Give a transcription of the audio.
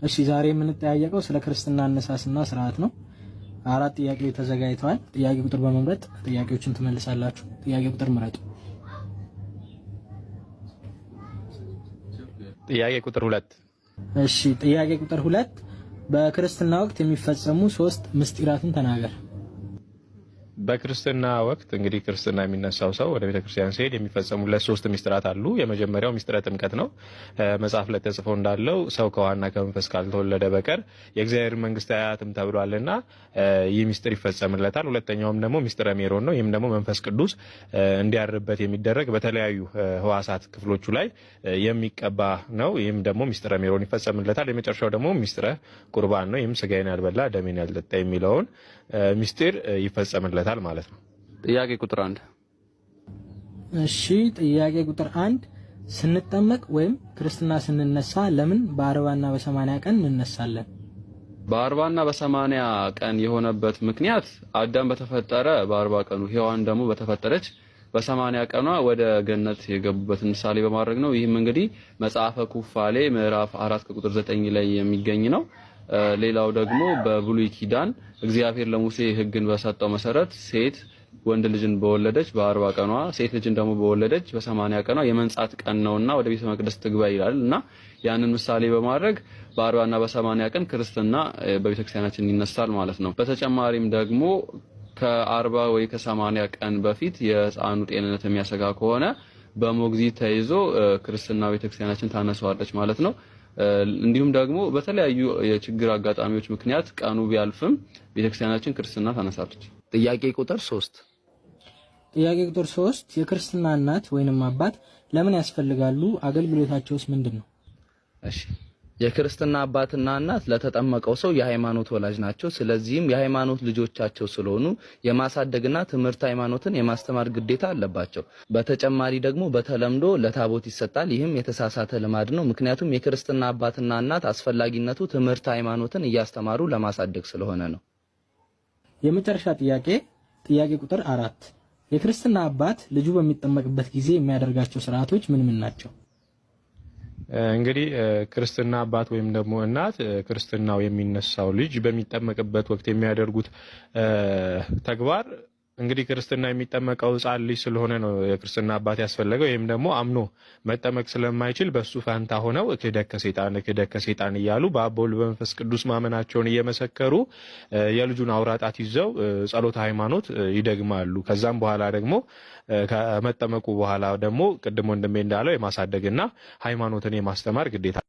እሺ ዛሬ የምንጠያየቀው ስለ ክርስትና አነሳስና ስርዓት ነው። አራት ጥያቄዎች ተዘጋጅተዋል። ጥያቄ ቁጥር በመምረጥ ጥያቄዎችን ትመልሳላችሁ። ጥያቄ ቁጥር ምረጡ። ጥያቄ ቁጥር 2። እሺ ጥያቄ ቁጥር 2 በክርስትና ወቅት የሚፈጸሙ ሶስት ምስጢራትን ተናገር። በክርስትና ወቅት እንግዲህ ክርስትና የሚነሳው ሰው ወደ ቤተክርስቲያን ሲሄድ የሚፈጸሙለት ሶስት ሚስጥራት አሉ። የመጀመሪያው ሚስጥረ ጥምቀት ነው። መጽሐፍ ላይ ተጽፎ እንዳለው ሰው ከውሃና ከመንፈስ ካልተወለደ በቀር የእግዚአብሔር መንግስት አያትም ተብሏልና ይህ ሚስጥር ይፈጸምለታል። ሁለተኛውም ደግሞ ሚስጥረ ሜሮን ነው። ይህም ደግሞ መንፈስ ቅዱስ እንዲያርበት የሚደረግ በተለያዩ ህዋሳት ክፍሎቹ ላይ የሚቀባ ነው። ይህም ደግሞ ሚስጥረ ሜሮን ይፈጸምለታል። የመጨረሻው ደግሞ ሚስጥረ ቁርባን ነው። ይህም ስጋዬን ያልበላ ደሜን ያልጠጣ የሚለውን ሚስጢር ይፈጸምለታል ማለት ነው። ጥያቄ ቁጥር 1። እሺ ጥያቄ ቁጥር 1 ስንጠመቅ ወይም ክርስትና ስንነሳ ለምን በ40ና በ80 ቀን እንነሳለን? በ40ና በ80 ቀን የሆነበት ምክንያት አዳም በተፈጠረ በ40 ቀኑ፣ ሔዋን ደግሞ በተፈጠረች በ80 ቀኗ ወደ ገነት የገቡበትን ምሳሌ በማድረግ ነው። ይህም እንግዲህ መጽሐፈ ኩፋሌ ምዕራፍ 4 ከቁጥር 9 ላይ የሚገኝ ነው። ሌላው ደግሞ በብሉይ ኪዳን እግዚአብሔር ለሙሴ ሕግን በሰጠው መሰረት ሴት ወንድ ልጅን በወለደች በ40 ቀኗ፣ ሴት ልጅን ደግሞ በወለደች በ80 ቀኗ የመንጻት ቀን ነውና ወደ ቤተ መቅደስ ትግባ ይላል እና ያንን ምሳሌ በማድረግ በ40ና በ80 ቀን ክርስትና በቤተክርስቲያናችን ይነሳል ማለት ነው። በተጨማሪም ደግሞ ከ40 ወይ ከ80 ቀን በፊት የሕፃኑ ጤንነት የሚያሰጋ ከሆነ በሞግዚት ተይዞ ክርስትና ቤተክርስቲያናችን ታነሳዋለች ማለት ነው። እንዲሁም ደግሞ በተለያዩ የችግር አጋጣሚዎች ምክንያት ቀኑ ቢያልፍም ቤተክርስቲያናችን ክርስትና ታነሳለች። ጥያቄ ቁጥር 3። ጥያቄ ቁጥር 3 የክርስትና እናት ወይንም አባት ለምን ያስፈልጋሉ? አገልግሎታቸውስ ምንድን ነው? እሺ የክርስትና አባትና እናት ለተጠመቀው ሰው የሃይማኖት ወላጅ ናቸው። ስለዚህም የሃይማኖት ልጆቻቸው ስለሆኑ የማሳደግና ትምህርት ሃይማኖትን የማስተማር ግዴታ አለባቸው። በተጨማሪ ደግሞ በተለምዶ ለታቦት ይሰጣል። ይህም የተሳሳተ ልማድ ነው። ምክንያቱም የክርስትና አባትና እናት አስፈላጊነቱ ትምህርት ሃይማኖትን እያስተማሩ ለማሳደግ ስለሆነ ነው። የመጨረሻ ጥያቄ ጥያቄ ቁጥር 4 የክርስትና አባት ልጁ በሚጠመቅበት ጊዜ የሚያደርጋቸው ስርዓቶች ምን ምን ናቸው? እንግዲህ ክርስትና አባት ወይም ደግሞ እናት ክርስትናው የሚነሳው ልጅ በሚጠመቅበት ወቅት የሚያደርጉት ተግባር እንግዲህ ክርስትና የሚጠመቀው ሕፃን ልጅ ስለሆነ ነው የክርስትና አባት ያስፈለገው። ይህም ደግሞ አምኖ መጠመቅ ስለማይችል በሱ ፈንታ ሆነው እክህደከ ሰይጣን እክህደከ ሰይጣን እያሉ በአብ በወልድ በመንፈስ ቅዱስ ማመናቸውን እየመሰከሩ የልጁን አውራ ጣት ይዘው ጸሎተ ሃይማኖት ይደግማሉ። ከዛም በኋላ ደግሞ ከመጠመቁ በኋላ ደግሞ ቅድም ወንድሜ እንዳለው የማሳደግና ሃይማኖትን የማስተማር ግዴታ